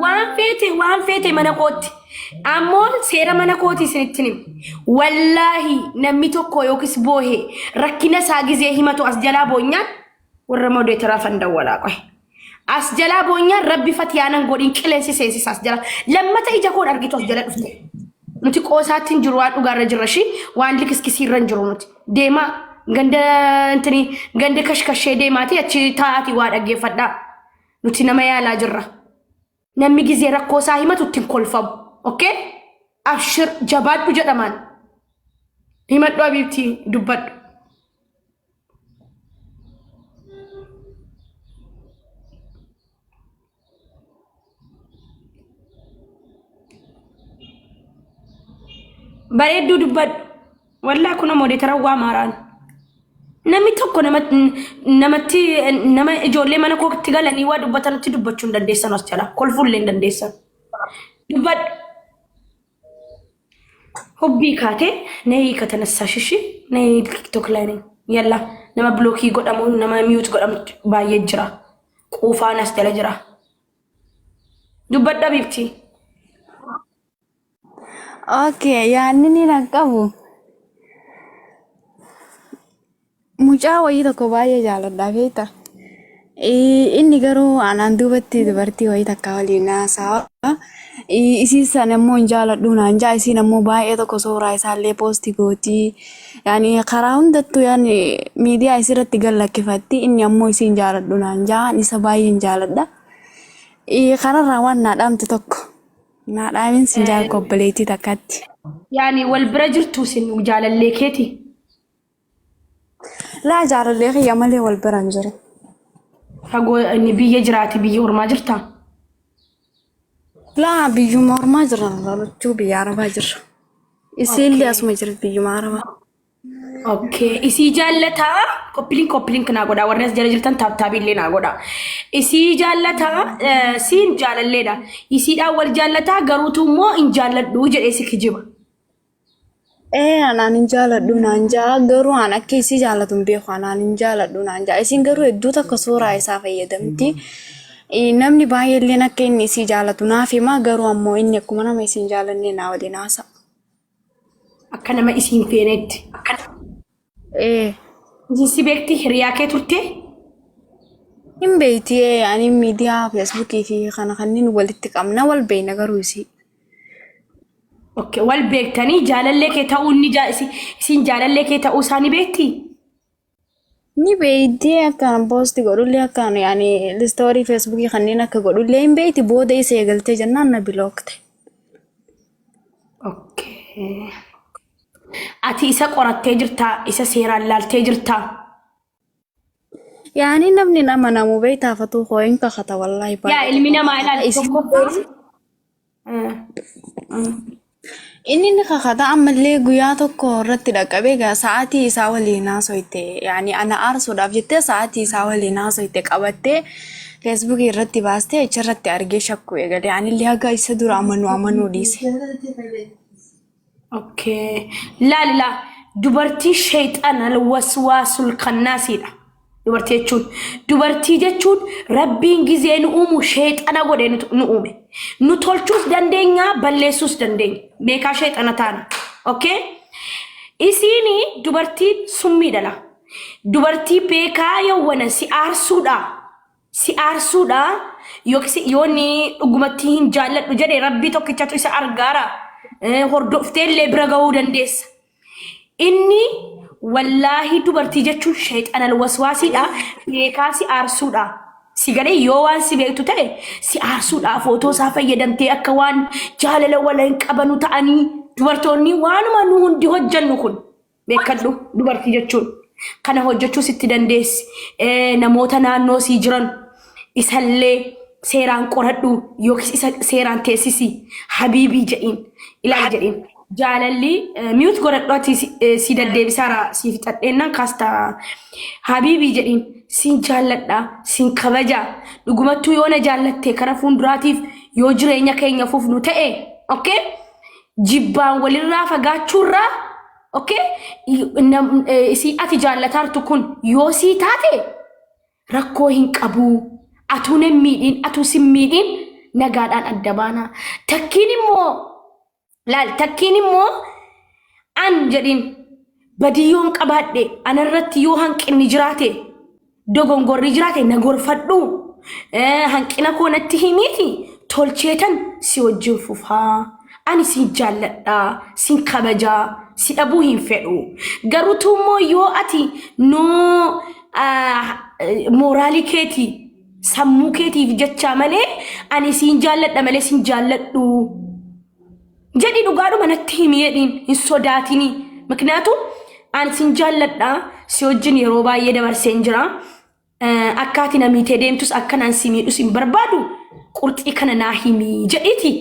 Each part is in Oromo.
Waan feete waan feete mana kootti. Ammoo seera mana kooti isinitti hima. Wallaahi namni tokko yookiis boohe rakkina isaa gizee himatu as jalaa boonyaan warra modeetaraa fan dawwalaa qohe. As jalaa boonyaan rabbi fatiyaanan godhin qileensi seensisa as jala. Lammata ija koon argitu as jala dhufte. Nuti qoosaatti hin jiru waan dhugaarra jirra ishii waan likiskisiirra hin jiru nuti. Deemaa ganda intini ganda kashkashee deemaati achi taa'aati waa dhaggeeffadhaa. Nuti nama yaalaa jirra. Namni gizee rakkoo isaa himatu ittiin kolfamu. Okay? Abshir jabaadhu jedhamaan. Himadhu abiibtii dubbadhu. Bareedduu dubbadhu. Wallaa kun modeetara waa maaraan. Namni tokko namatti nama ijoollee mana kootti galanii waa dubbatanitti dubbachuu hin dandeessan as jala. Kolfuu illee hin dandeessan. Dubbadhu. Hubbii kaatee nayii katanassaash ishi nayii tiktok ላይ ነኝ yalla nama bilookii godhamu nama mute godhamu baay'ee jira. Quufaan as jala jira. Dubbadhu abiibtii. Okay, yaadni ni nan qabu. Mucaa wayii tokko baay'ee jaaladha beekta. Inni garuu anaan duubatti dubartii wayii takka waliin haasawa. Isii sana immoo hin jaaladhu naan jaa isiin ammoo baay'ee tokko suuraa isaallee poosti gooti. Yaani karaa hundattuu yaani miidiyaa isirratti gad lakkifatti inni ammoo isii hin jaaladhu naan jaa ani isa baay'een jaaladha. Kanarraa waan naa dhaamtu tokko naa dhaamin sin jaa akka obboleettii takkatti. Yaani wal bira jirtu isin jaalallee keeti. Laa jaalallee kiyya malee wal bira hin jiru. Fagoo inni biyya jiraate biyya ormaa jirta. Laa biyyuma ormaa jirra lachuu biyya arabaa jirra. Isiillee asuma jirti biyyuma arabaa. Okay. Isii jaallataa koppiliin koppiliin naa godhaa warri as jala jirtan taaptaabii illee naa godhaa. Isii jaallataa siin jaalalleedha. Isiidhaan wal jaallataa garuutu immoo hin jaalladhu jedhee si kijiba. Ee anaan hin jaaladhu naan jaa garuu an akka isii jaalatu hin beeku anaan hin jaaladhu naan jaa isiin garuu hedduu takka suuraa isaa fayyadamti. Namni baay'eelleen akka inni isii jaalatu naaf hima garuu ammoo inni akkuma nama isiin jaalannee naa waliin haasa'a. Akka nama isiin feenetti. Ee. Isiin si beekti hiriyaa kee turtee? Hin beeyti ee ani miidiyaa feesbuukii fi kana kanneen walitti qabna wal beeyna garuu isii. Okay, wal beektanii jaalallee kee ta'uu inni jaa- isi- isiin jaalallee kee ta'uu isaa ni beektii? Ni beeyti akkaan poosti godhullee akkaan yaani istoorii feesbuukii kanneen akka godhullee hin beeyti booda isa eegaltee jennaan na bilookte. Okay. Ati isa qorattee jirtaa? Isa seeraan laaltee jirtaa? Yaani namni hin amanamu beektaa fatuu koo hin kakata wallaahi Yaa baay'ee ilmi tokko namaa kakata ilaali isin tokkoffaa. Inni ni kakata ammallee guyyaa tokko irratti dhaqqabee egaa sa'aatii isaa waliin haasoyte yaani ana aarsuudhaaf jettee sa'aatii isaa waliin haasoyte qabattee feesbuukii irratti baastee achirratti argee shakkuu eegale anillee haga isa dura amanuu amanuu dhiise. Okay. Laali laa dubartii sheexana waswaasul kannaasiidha. Dubartii jechuun dubartii jechuun rabbiin gizee nu uumu sheexana godhee nu uume. Nu tolchuus dandeenya balleessuus dandeenya. Beekaa sheexana taana. Okay? Isiini dubartiin summiidha laa. Dubartii beekaa yawwana si aarsuudha. Si aarsuudha yookiis yoo inni dhugumatti hin jaalladhu jedhe rabbii tokkichatu isa argaara. Hordoftee illee bira gahuu dandeessa. Inni wallaahi dubartii jechuun sheexanal waswaasiidha. Beekaa si aarsuudha. Si galee yoo waan si beektu ta'e si aarsuudha. Footoo isaa fayyadamtee akka waan jaalala wal hin qabanu ta'anii dubartoonni waanuma nu hundi hojjennu kun Beekkadhu dubartii jechuun kana hojjechuu sitti dandeessi. Namoota naannoo sii jiran isallee seeraan qoradhu yookiis isa seeraan teessisi habiibii jedhiin ilaali jedhiin. Jaalalli mute godhadhu ati si deddeebisaara si fixadheennaan kaasta habiibii jedhiin siin jaalladha siin kabaja dhugumattuu yoo na jaallatte kara fuulduraatiif yoo jireenya keenya fufnu ta'e okay jibbaan walirraa fagaachuurraa okay isii ati jaallataartu kun yoo sii taate rakkoo hin qabu atuu nan miidhiin atuu sin miidhiin Nagaadhaan adda baanaa. Takkiin immoo laal, takkiin immoo an jedhiin badii yoon qabaadhe, anarratti yoo hanqinni jiraate, dogongorri jiraate na gorfadhu. Hanqina koo natti himiiti tolcheetan si wajjin fufaa. Ani sin jaalladhaa, sin kabajaa, si dhabuu hin fedhu. Garuutu immoo yoo ati noo mooraalii keetii sammuu keetiif jechaa malee ani siin jaalladha malee sin jaalladhu jedhi, dhugaadhuma natti himi jedhiin, hin sodaatini. Miknaatu ani sin jaalladha, si wajjin yeroo baay'ee dabarseen jira. Akka ati na miitee deemtus akka naan si miidhus hin barbaadu, qurxii kana naa himi jedhiiti,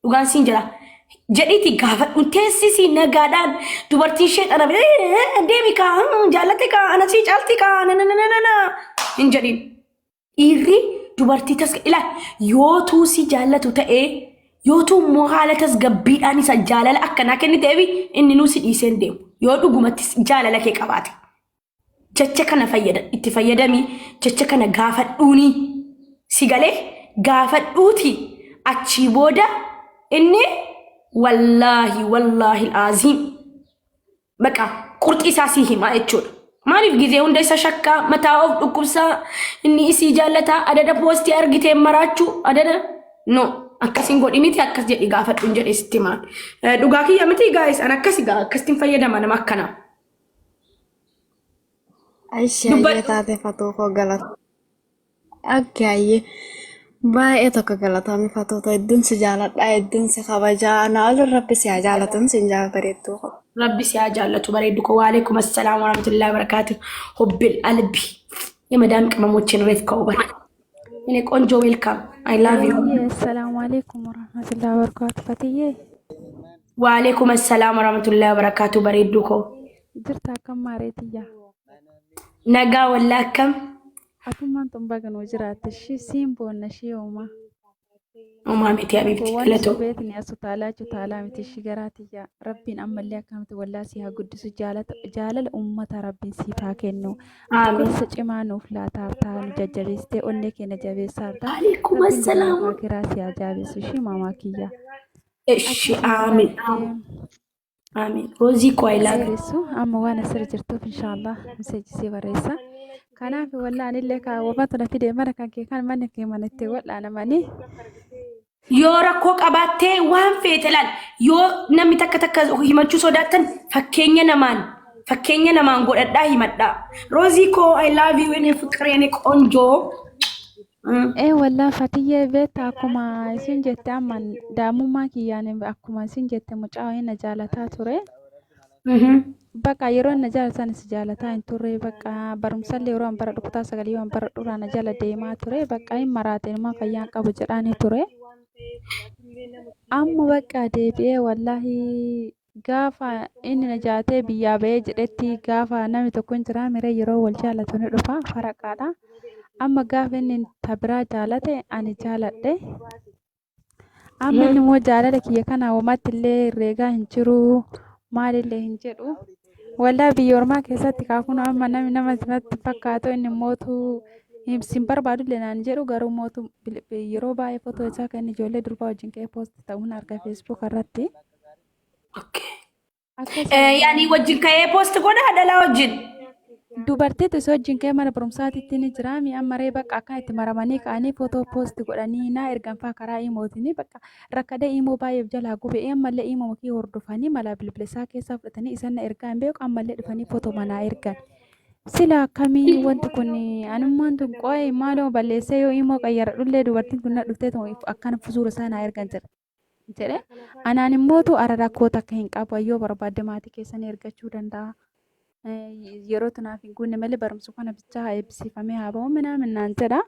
dhugaan siin jira jedhiiti gaafadhu, teessisi nagaadhaan. Dubartiin sheexana deemi kaa, jaallate kaa, ana sii caalti kaa, na na na na na hin jedhin. Dhiirri dubartii tasga ilaal yootuu si jaallatu ta'ee, yootuu immoo haala tasgabbiidhaan isa jaalala akkanaa kenniteefi, inni nuu si dhiisee hin deemu yoo dhugumatti jaalala kee qabaate. Jecha kana fayyada itti fayyadamii, jecha kana gaafadhuunii si galee gaafadhuuti, achii booda inni wallaahi wallaahi aaziim baqa qurxii isaa sii himaa jechuudha. Maaliif gizee hunda isa shakkaa mataa of dhukkubsaa, inni isii jaallataa adada poostii argitee maraachuu adada no akkas hin godhiniti, akkas jedhi gaafadhuun jedhe sitti himaa. Dhugaa kiyya miti guys, an akkasi gaa akkasitti fayyadama nama akkanaa. Aishee ayyee Dubbadhu. Taate fatuu koo galata. Akka ayyee baay'ee tokko galatoomi fatuuta, hedduun si jaaladha, hedduun si kabajaa, na olin rabbi si haa jaalatan sin jaa bareedduu koo. Rabbi si haa jaallatu bareeddu koo. Waalaikum assalaam warahmatullahi wabarakatuh. Hubbil albi የመዳም ቅመሞችን ሬፍ ከውበር እኔ ቆንጆ welcome, I love you. Assalamu alaikum warahmatullahi wabarakatuh. Fatiyyee. Waalaikum assalaam warahmatullahi wabarakatuh bareeddu koo. Jirta, akkam maareetiyya? Nagaa wallaa, akkam? Atummaan tun baga nuu jiraatte, ishii siin boonna ishii uumaa. Uumaa miti habiibti. Waan galatoo. subeetni as utaalaa utaalaa miti ishii garaatiyya. Rabbiin ammallee akkamiti wallaa si haa guddisu, jaalala uummata Rabbiin siif haa kennu. Ati Aamin. gorsa cimaa nuuf laataartaa, nu jajjabeessitee onnee keenya jabeessaartaa. Waalaikum Rabbiin duraa assalaam. akiraa si haa jaabeessu ishii maamaa kiyya. እሺ. Akkasuma Aamin. Aamin Roozii koo, I love you. Dheeressu amma waan asirra jirtuuf inshaallah miseejisii barreessa. Kanaaf wallaa anillee kaawwamatu na fide mana kan kee kan mana kee mana itti wal'aanamanii. Yoo rakkoo qabaattee waan feete laal, yoo namni takka takka himachuu sodaattan fakkeenya namaan godhadhaa himadhaa. Roozii koo, I love you, የኔ ፍቅር የኔ ቆንጆ. Ee wallaa Fatiyyee, beekta, akkuma isin jette amma daa'imummaa kiyyaan akkuma isin jette mucaa wayii na jaalataa ture. Bakka yeroo inni na jaalatan si jaalataa hin turre, bakka barumsallee yeroo an baradhu kutaa sagalii waan baradhu irraa na jala deemaa ture, bakka hin maraate, ilmaan fayyaan qabu jedhaanii ture. Amma bakka deebi'ee wallaahi gaafa inni na jaatee biyyaa ba'ee jedhetti, gaafa namni tokko hin jiraa miree, yeroo wal jaalatu ni dhufa faraqaadha. Amma gaafa inni ta biraa jaalate ani jaaladhe. Amma inni immoo jaalala kiyya kana homatti illee herreegaa hin jiru, maalillee hin jedhu. Waldaa biyya ormaa keessatti kaakun amma namni nama natti fakkaatu, inni mootu sin barbaadullee naan jedhu, garuu mootu yeroo baay'ee footoo isaa kan inni ijoollee durbaa wajjin ka'ee post ta'uun arga Facebook irratti. Akkas. Yaani wajjin ka'ee post godha dhalaa wajjin. Dubartiitu isa wajjin ka'ee mana barumsaatitti ni jira. Mi amma ree bakka akkan itti maramanii ka'anii footoo post godhanii naa ergan faa karaa imootiin, bakka rakkadee imoo baay'eef jalaa gube, ammallee imoo kii hordofanii mala bilbila isaa keessaa fudhatanii isan na ergaa hin beeku, ammallee dhufanii footoo manaa ergan. Sila akkamii wanti kun? Anummaan tun qo'ee maaloo balleessee yoo imoo qayyaradhullee dubartiin tun na dhuftee akkana suura isaa naa ergan jira jedhe, anaan immootu ara rakkoo takka hin qabu, yoo barbaadde maatii keessanii ergachuu danda'a. Yeroo tunaaf hin guunne malee barumsa kana bichaa haa eebbisiifamee haa ba'u minaamin naan jedha.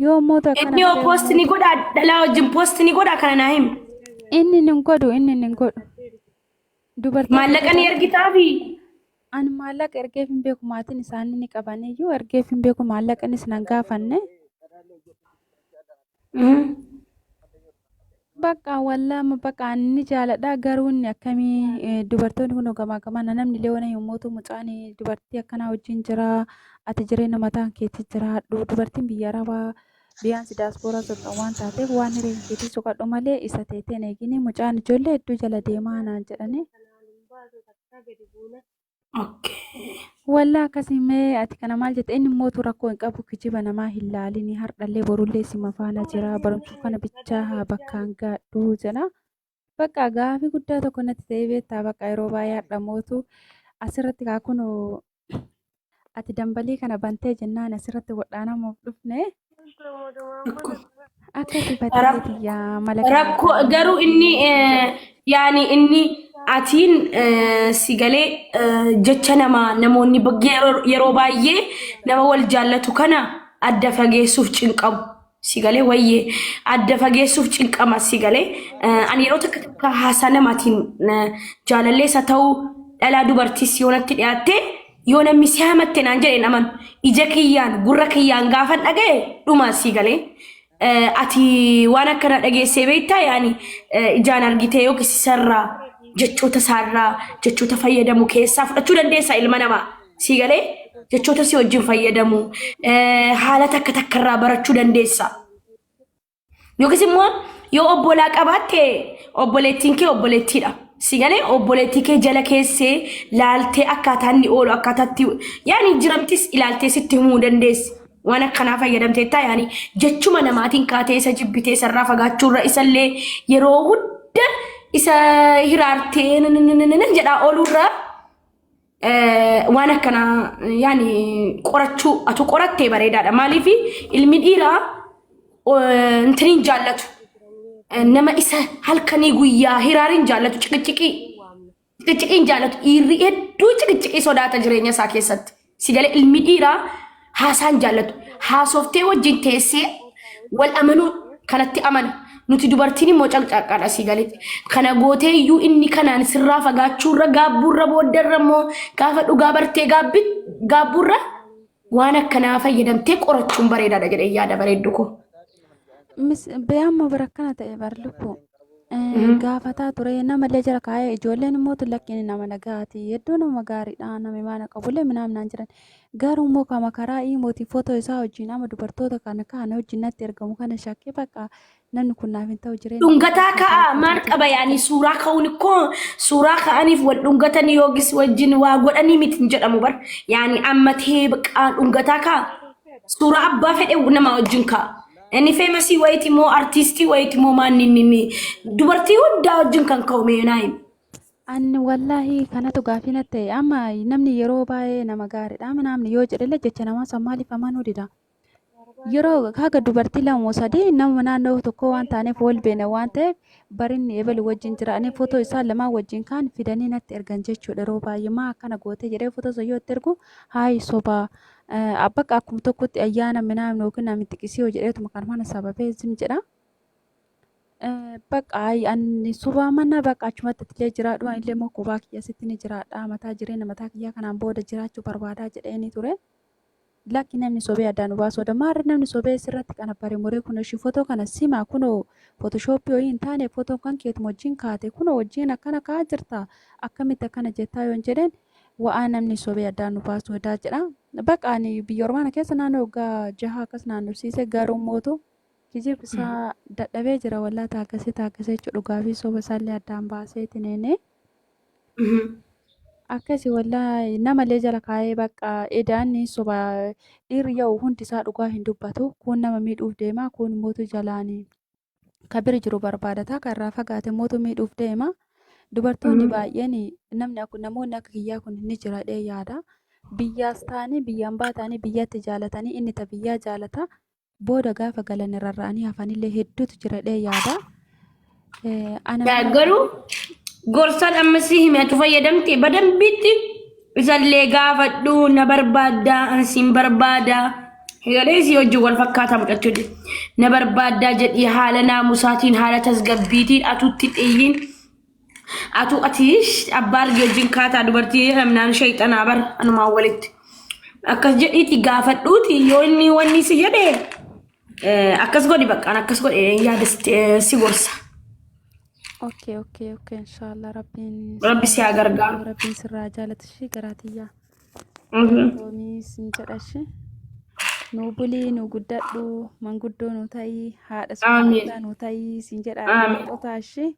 Yoo immootu akkana Inni yoo post ni godha dhalaa wajjin post ni godha, kana naa himi. Inni hin godhu, inni hin godhu. Dubartii Maallaqa ni ergitaafi? Ani maallaqa ergeef hin beeku, maatiin isaanii ni qabaniyyuu, ergeef hin beeku, maallaqa innis nan gaafanne. Bakka wallaa amma bakka ani ni jaaladha, garuu inni akkamii dubartoonni kun gamaa gamana namni illee waan yommuu mucaan dubartii akkanaa wajjin jira, ati jireenya mataa keetti jiraadhu, dubartiin biyya arabaa Biyaansi daaspooraa turtan waan taateef waan hiree keetii soqadhu malee isa teetee hin eegini mucaan ijoollee hedduu jala deemaa naan jedhanii. Okay. Wallaa akkasii mee ati kana maal jette inni mootu rakkoo hin qabu kijiba namaa hin laalini hardhallee borullee sima faana jira barumsa kana bichaa haa bakkaan gaadhu jedha. Bakka gaafii guddaa tokko natti ta'ee beektaa bakka yeroo baay'ee hardha mootu asirratti kaa kun ati dambalii kana bantee jennaan asirratti wadhaanamuuf dhufne Rakkoo. akkasi fatee tiyyaa mala kana Rakkoo garuu inni yaani inni atiin si galee jecha namaa namoonni yeroo baay'ee nama wal jaallatu kana adda fageessuuf cinqamu. Si galee wayyee adda fageessuuf cinqama si galee ani yeroo takka takka haasaa namaatiin jaalallees haa ta'u dhalaa dubartiis yoo natti dhiyaatte yoo namni si hamatte naan jedhe hin amanu ija kiyyaan gurra kiyyaan gaafan dhaga'e dhuma si galee ati waan akkana dhageessee beektaa yaani ijaan argitee yookiis isarraa jechoota isaarraa jechoota fayyadamu keessaa fudhachuu dandeessa ilma namaa. Sii galee jechoota si wajjin fayyadamu haala takka takkarraa barachuu dandeessa. Yookiis immoo yoo obbolaa qabaatte obboleettiin kee obboleettiidha. Si galee obboleettii kee jala keessee laaltee akkaataa inni oolu akkaataatti yaani jiramtis ilaaltee sitti himuu dandeessi. Waan akkanaa fayyadamteettaa yaani jechuma namaatiin kaatee isa jibbitee isarraa fagaachuurra isallee yeroo hunda isa hiraartee jedhaa ooluurra waan akkanaa yaani qorachuu atu qorattee bareedaadha. Maaliif ilmi dhiiraa intiniin jaallatu nama isa halkanii guyyaa hiraariin jaallatu ciqiciqii ciqiciqiin jaallatu dhiirri hedduu ciqiciqii sodaata jireenya isaa keessatti. Si galee ilmi dhiiraa haasaan jaallatu haasoftee wajjin teessee wal amanuu kanatti amana. Nuti dubartiin immoo caqcaqqaadha si galee. Kana gootee iyyuu inni kanaan sirraa fagaachuurra gaabbuurra booddarra immoo gaafa dhugaa bartee gaabbuurra waan akkanaa fayyadamtee qorachuun bareedaadha jedhee yaada bareeddu koo. Bee amma bara akkana ta'e bar lubbu gaafataa ture namallee jala kaa'ee ijoolleen immoo lakkiin nama nagaati hedduu nama gaariidha nama imaana qabullee minaaminaan jiran garuu immoo kama karaa iimooti footoo isaa wajjin amma dubartoota kana kaan wajjin natti ergamu kana shakkee bakka namni kun naaf hin ta'u jireenya Dhungataa ka'a maal qaba yaani suuraa ka'uun ikkoo suuraa ka'aniif wal dhungatanii yookiis wajjin waa godhanii miti hin jedhamu bar yaani ammatee baqqaa dhungataa ka'a suuraa abbaa fedhe nama wajjin ka'a. Inni feemasii wayiiti moo artiistii wayiiti moo maanni inni inni dubartii hundaa wajjin kan ka'u mee naa himi. Ani wallaahi kanatu gaafii natti ta'e amma namni yeroo baay'ee nama gaariidha namni yoo jedhellee jecha namaa san maaliif amanuu dida. Yeroo haga dubartii lama moo sadii nama naannoo tokko waan taaneef wal beena waan ta'eef barinni ebalu wajjin jira ani footoo isaan lamaan wajjin kaan fidanii natti ergan jechuudha yeroo baay'ee maa akkana gootee jedhee footoo san yoo itti ergu haayi sobaa bakka akkuma tokkotti ayyaana minaamni yookiin namni xiqisii yoo jedheetuma kan mana sababee zim jedha. Bakka ani sobaa mana bakka achumatti illee jiraadhu ani illee immoo kophaa kiyya sitti ni jiraadha mataa jireenya mataa kiyyaa kanaan booda jiraachuu barbaadaa jedheeni ture. Lakki namni sobee addaan nu baasuu dha. Maarri namni sobee sirratti kana bare muree kun ishii footoo kana sima kunoo footoshoppii wayii hin taane footoo kan keetuma wajjin kaate kunoo wajjin akkana ka'aa jirta akkamitti akkana jettaa yoon jedheen wa'aa namni sobee addaan nu baasuu daa jedha. Bakka ani biyya ormaana keessa naannoo waggaa jaha akkas naannofsiise garuu mootu kijib isaa dadhabee jira wallaa taaggasee taaggasee jechuudha dhugaa fi soba isaallee addaan baasee tineenee. Akkasi wallaahi namallee jala kaa'ee bakka edaan ni soba dhiirri yaa'u hundi isaa dhugaa hin dubbatu kun nama miidhuuf deema kun mootu jalaan ka bira jiru barbaadata ka irraa fagaate mootu miidhuuf deema dubartoonni baay'een namni akka namoonni akka kiyyaa kun ni jira dhee yaada biyyaas ta'anii biyyaan baatanii biyyatti jaalatanii inni ta biyyaa jaalata booda gaafa galan rarra'anii hafanillee hedduutu jira dhee yaada. Ana Yaa garuu gorsaan amma si hime atu fayyadamte badambiitti isallee gaafadhu na barbaaddaa an siin barbaada. Egalee si wajjin wal fakkaataa fudhachuu jedhi. Na barbaaddaa jedhii haala naamusaatiin haala tasgabbiitiin atutti xiyyiin atu ati abbaa argee wajjin kaataa dubartii jedhamnaan shayxanaa bar anumaan walitti. Akkas jedhiiti gaafadhuuti yoo inni wanni si jedhe akkas godhi baqqaan akkas godhe yaada si gorsa. Okay, okay, okay, inshallah rabbiin Rabbi si haa gargaaru. Rabbiin sirraa jaalatu ishee garaa tiyyaa. Toomii sin jedha ishee. Nuu bulii, nuu guddadhu, manguddoo nuu ta'ii, haadha Amiin. sumayyootaa nuu ta'ii siin jedha Amiin. qotaa ishee.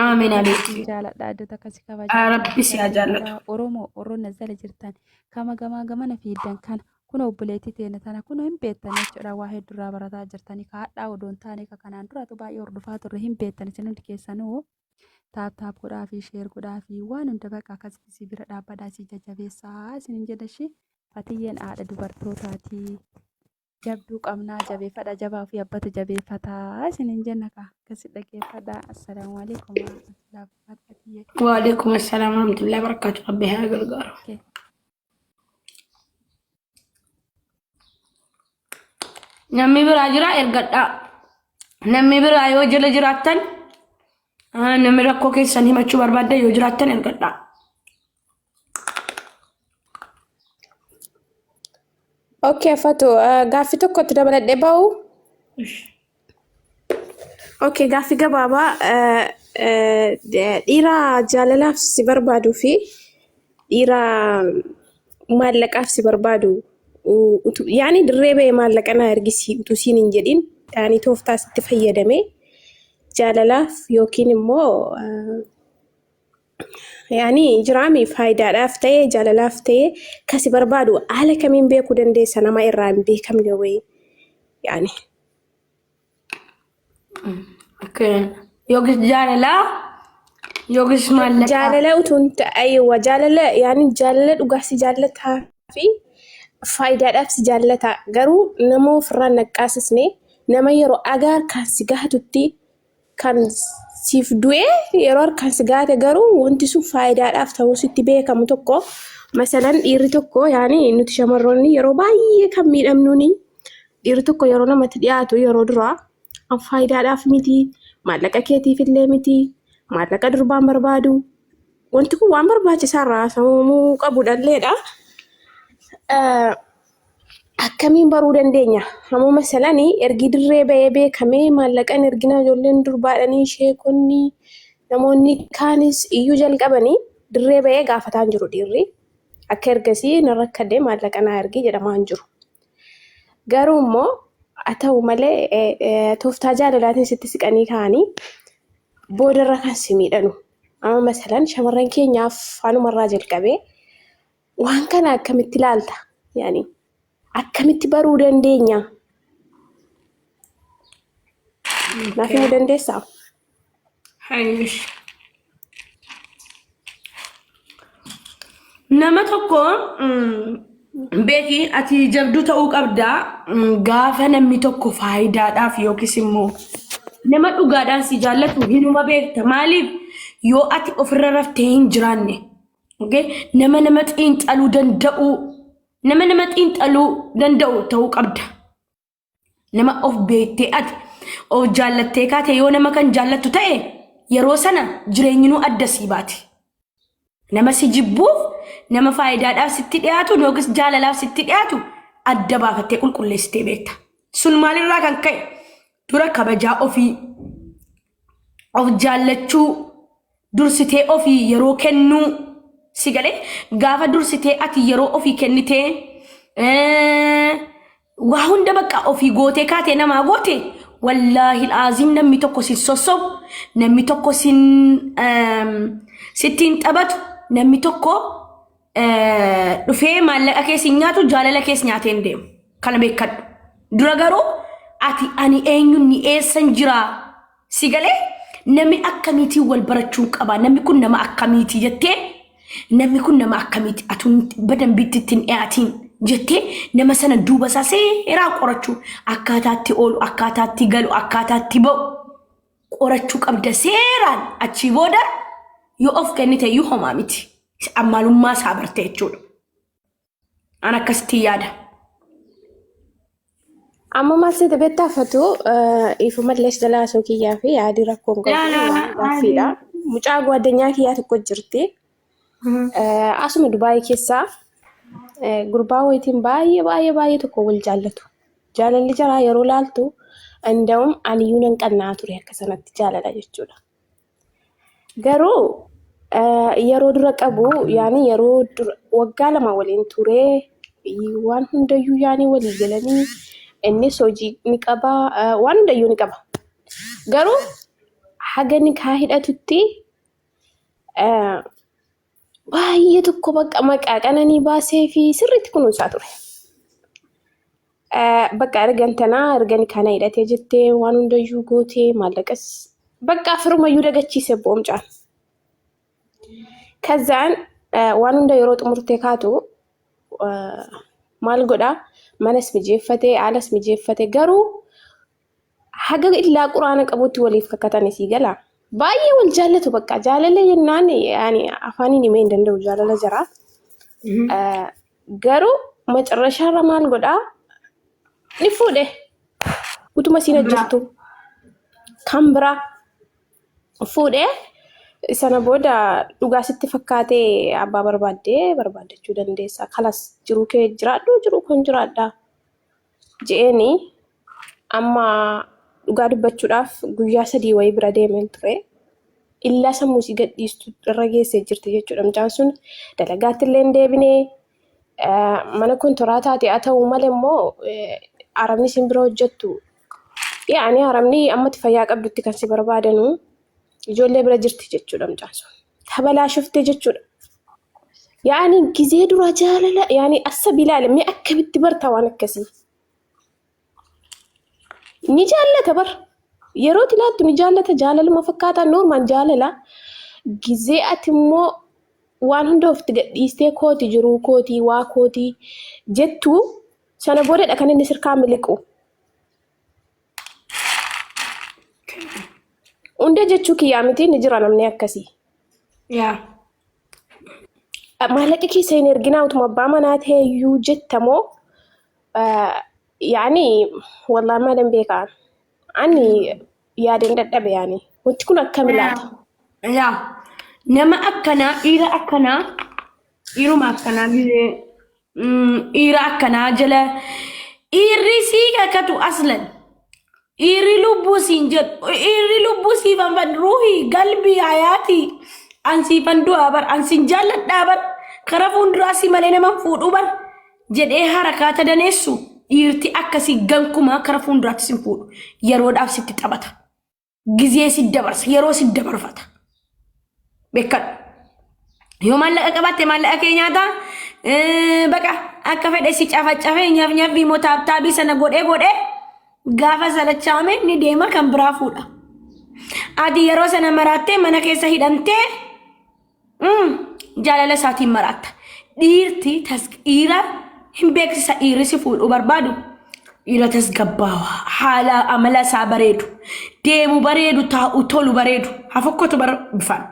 Amiin Iddoo takka habiibti. siin jaaladha, iddoo takka si kabajaa. Rabbi si haa jaallatu. Oromoo warroonni as jala jirtan kama gamaa gamana fiiddan kana kun obboleettii teenya tana kun hin beektan jechuudha waa hedduurraa barataa jirtanii ka hadhaa odoo hin taane ka kanaan duratu baay'ee hordofaa turre hin beektan isin hundi keessanuu taap taap godhaa fi sheer godhaa fi waan hunda bakka akkasitti si bira dhaabbadhaa si jajjabeessaa isinin jedha ishee Fatiyyeen haadha dubartootaati. Jabduu qabnaa jabeeffadha jabaa ofii abbatu jabeeffataa isinin jenna kaa akkasi dhaggeeffadha. Assalaamu alaikum warahmatullahi wabarakatuh Fatiyyee. Waalaikum assalaam warahmatullahi wabarakatuh. Rabbi haa gargaaru. Okay. Namni biraa jira ergadhaa. Namni biraa yoo jala jiraattan namni rakkoo keessan himachuu barbaaddan yoo jiraattan ergadhaa. Okay, Fatu, gaaffii tokkotti dabaladhee ba'u. Okay, gaaffii gabaabaa dhiira jaalalaaf si barbaaduu fi dhiira maallaqaaf si barbaadu yaani dirree ba'ee maallaqa naa ergisi utuu siin hin jedhin yaani tooftaa sitti fayyadamee jaalalaaf yookiin immoo yaani jiraami faayidaadhaaf ta'ee jaalalaaf ta'ee kasi barbaadu haala kamiin beekuu dandeessa nama irraa hin beekamne wayii yaani. Okay. Yookiis jaalalaa yookiis maallaqaa. Jaalala utuu hin ta'in jaalala yaani jaalala dhugaa si jaallataa fi faayidaadhaaf si jaallata garuu nama ofirraa hin naqqaasisne nama yeroo agaa harkaan si gahatutti kan siif du'e yeroo harkaan si gahate garuu wanti sun faayidaadhaaf ta'uu sitti beekamu tokko masalan dhiirri tokko yaani nuti shamarroonni yeroo baay'ee kan miidhamnuuni dhiirri tokko yeroo namatti dhiyaatu yeroo duraa an faayidaadhaaf miti maallaqa keetiif illee miti maallaqa durbaan barbaadu wanti kun waan barbaachisaa irraa haasawamuu qabu dhalleedha. Akkamiin baruu dandeenya? Ammoo masalan ergi dirree ba'ee beekamee maallaqan ergina ijoolleen durbaadhanii sheekonni namoonni kaanis iyyuu jalqabanii dirree ba'ee gaafataa hin jiru dhiirri. Akka ergasii nan rakkadhee maallaqa naa ergi jedhamaa hin jiru. Garuu immoo haa ta'u malee tooftaa jaalalaatiin sitti siqanii ka'anii boodarra kan si miidhanu. Amma masalan shamarran keenyaaf anumarraa jalqabee waan kana akkamitti ilaalta? Yaani akkamitti baruu dandeenya? Naaf himuu dandeessaa? Hayyish. Nama tokko beeki ati jabduu ta'uu qabda. Gaafa namni tokko faayidaadhaaf yookiis immoo nama dhugaadhaan si jaallatu hinuma beekta. Maaliif yoo ati ofirra raftee hin jiraanne okay? Nama nama xiinxaluu danda'u nama nama xiinxaluu danda'u ta'uu qabda. Nama of beektee ati of jaallattee kaate yoo nama kan jaallattu ta'e yeroo sana jireenyinuu adda sii baati. Nama si jibbuuf nama faayidaadhaaf sitti dhiyaatu yookiis jaalalaaf sitti dhiyaatu adda baafattee qulqulleessitee beekta. Sun maalirraa kan ka'e dura kabajaa ofii of jaallachuu dursitee ofii yeroo kennuu si galee gaafa dursitee ati yeroo ofii kennitee waa hunda bakka ofii gootee kaatee namaa goote wallaahi aziim namni tokko sin sossobu namni tokko sin sittiin taphatu namni tokko dhufee maallaqa kee sin nyaatu jaalala kees nyaatee hin deemu kana beekadhu dura garuu ati ani eenyuun ni eessan jiraa Si galee namni akkamiitiin wal barachuu qaba namni kun nama akkamiiti jettee namni kun nama akkamiiti atuun badambiitti ittiin dhiyaatiin jettee nama sana duuba isaa seeraa qorachuu akkaataatti oolu akkaataatti galu akkaataatti ba'u qorachuu qabda seeraan achii booda yoo of kennite iyyuu homaa miti ammaalummaa isaa barte jechuudha. An akkasitti yaada. Amma maal seete beektaa Fatu ifumallee si jalaa osoo kiyyaa fi yaadii rakkoo hin qabu waan gaaffiidha. Mucaa gwaaddanyaa kiyyaa tokko jirti. Asuma Dubaayii keessaa gurbaa wayitiin baay'ee baay'ee baay'ee tokko wal jaallatu. Jaalalli jaraa yeroo laaltu anda'um aniyyuu nan qannaa ture akka sanatti jaalala jechuudha. Garuu yeroo dura qabu yaani yeroo dura waggaa 2 waliin turee Waan hundayyuu yaanii walii galanii innis hojii ni qaba waan hundayyuu ni qaba. Garuu haga nikaa hidhatutti baay'ee tokko bakka maqaa qananii baasee fi sirriitti kunuunsaa ture. Bakka ergan tanaa erga nikaa na hidhatee jettee waan hundayyuu gootee maallaqas bakka firumayyuu dagachiise boomcaan. Kazaan waan hunda yeroo xumurtee kaatu maal godhaa manas mijeeffatee haalas mijeeffate garuu haga illaa quraana qabutti waliif kakatan isii gala. Baay'ee wal jaallatu bakka jaalala jennaan yaani afaaniin himee hin danda'u jaalala jaraa. Garuu macarrashaarra maal godhaa ni fuudhe utuma isiin ajjirtu kan biraa fuudhee sana booda dhugaa sitti fakkaatee abbaa barbaaddee barbaaddachuu dandeessa. Kalas jiruu kee jiraadhu jiruu koon jiraadha je'eeni amma dhugaa dubbachuudhaaf guyyaa 3 wayii bira deemeen ture. Illaa sammuu isii gadhiistu irra geessee jirti jechuudha. Mucaan sun dalagaatti illee hin deebine mana kontoraa taate haa ta'u malee immoo arabni isin bira hojjettu yaani arabni ammatti fayyaa qabdutti kan si barbaadanu ijoollee bira jirti jechuudha mucaan sun. Tabalaashoftee jechuudha. Yaani gizee dura jaalala yaani assa bilaale mee akkamitti barta waan akkasii. Ni jaallata bar. Yeroo itti laattu ni jaallata jaalaluma fakkaataa normaal jaalala. Gizee ati immoo waan hunda ofitti gadhiistee kooti jiruu kooti waa kooti jettu sana boodadha kan inni sirkaa miliqu. Hunda jechuu kiyyaa miti ni jira namni akkasii. Yaa. Maallaqa keessa hin erginaa utuma abbaa manaa ta'e iyyuu jettamoo yaani wallahi maalan beekaa ani yaadeen dadhabe yaani wanti kun akkami laata? Yaa. Nama akkanaa dhiira akkanaa dhiiruma akkanaa gizee dhiira akkanaa jala dhiirri sii kakatu aslan dhiirri lubbuu siin jedhu dhiirri lubbuu siifan fan ruuhii galbii hayaatii an siifan du'aa bar an sin jaalladhaa bar kara fuulduraa si malee nama hin fuudhuu bar jedhee harakaata daneessu dhiirti akkasii gankumaa kara fuulduraatti sin fuudhu yeroodhaaf sitti taphata. Gizee si dabarsa yeroo si dabarfata. Beekadhu. Yoo maallaqa qabaatte maallaqa kee nyaata baqa akka fedhe si cafacafee nyaaf nyaaf immoo taabtaabii sana godhee godhee gaafa salachaame ni deema kan biraa fuudha. Ati yeroo sana maraattee mana keessa hidhamtee Jaalala isaatiin maraatta. Dhiirti dhiira hin beeksisa dhiirri si fuudhuu barbaadu dhiira tasgabbaawaa haala amala isaa bareedu deemu bareedu taa'u tolu bareedu haa fokkotu bara bifaan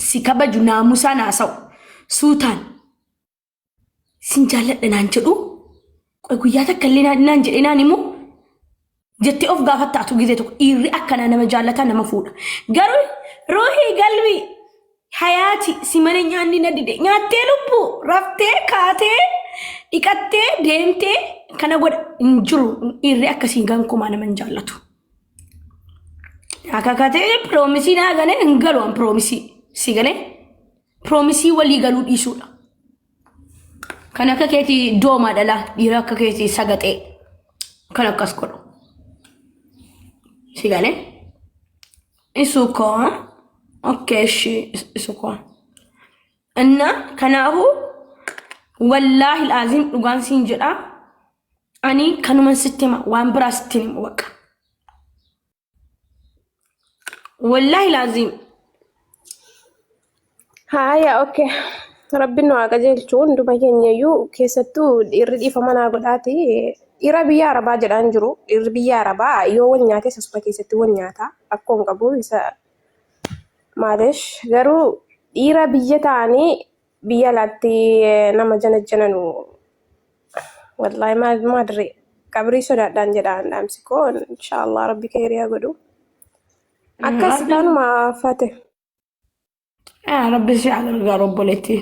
si kabaju naamusaan haasa'u suutaan sin jaalladha naan jedhu qoy guyyaa takka illee naan jedhee naan himu jettee of gaafatta atu gizee tokko dhiirri akkanaa nama jaallataa nama fuudha. Garuu ruuhii galbii hayaati si mana nyaanni na dide nyaattee lubbuu raftee kaatee dhiqattee deemtee kana godha hin jiru dhiirri akkasii gankumaa nama hin jaallatu. Akakatee piroomisii naa galee hin galu an piroomisii si galee Piroomisii walii galuu dhiisuudha. Kan akka keetii doomaa dhala dhiira akka keetii sagaxee kan akkas godhu. Si galee? Isu koo okay ishi isu koo. Inna kanaafuu wallaahi laazim dhugaan siin jedha ani kanuman sitti hima waan biraa sitti hin himu bakka. Wallaahi laaziim. Haaya okay. Rabbiin nu haa qajeelchu hunduma keenyayyuu keessattuu dhiirri dhiifama naa godhaati. Dhiira biyya Arabaa jedhaan jiru. Dhiirri biyya Arabaa yoo wal nyaate sasuma keessatti wal nyaata. Rakkoo hin qabu isa maalish garuu dhiira biyya ta'anii biyya alaatti nama janajjananu wallahi maal maadri qabrii sodaadhaan jedhaan dhaamsi koo inshaallah rabbi kheyrii haa godhu. Akkas kanuma fate. Rabbi si haa gargaaru obboleettii.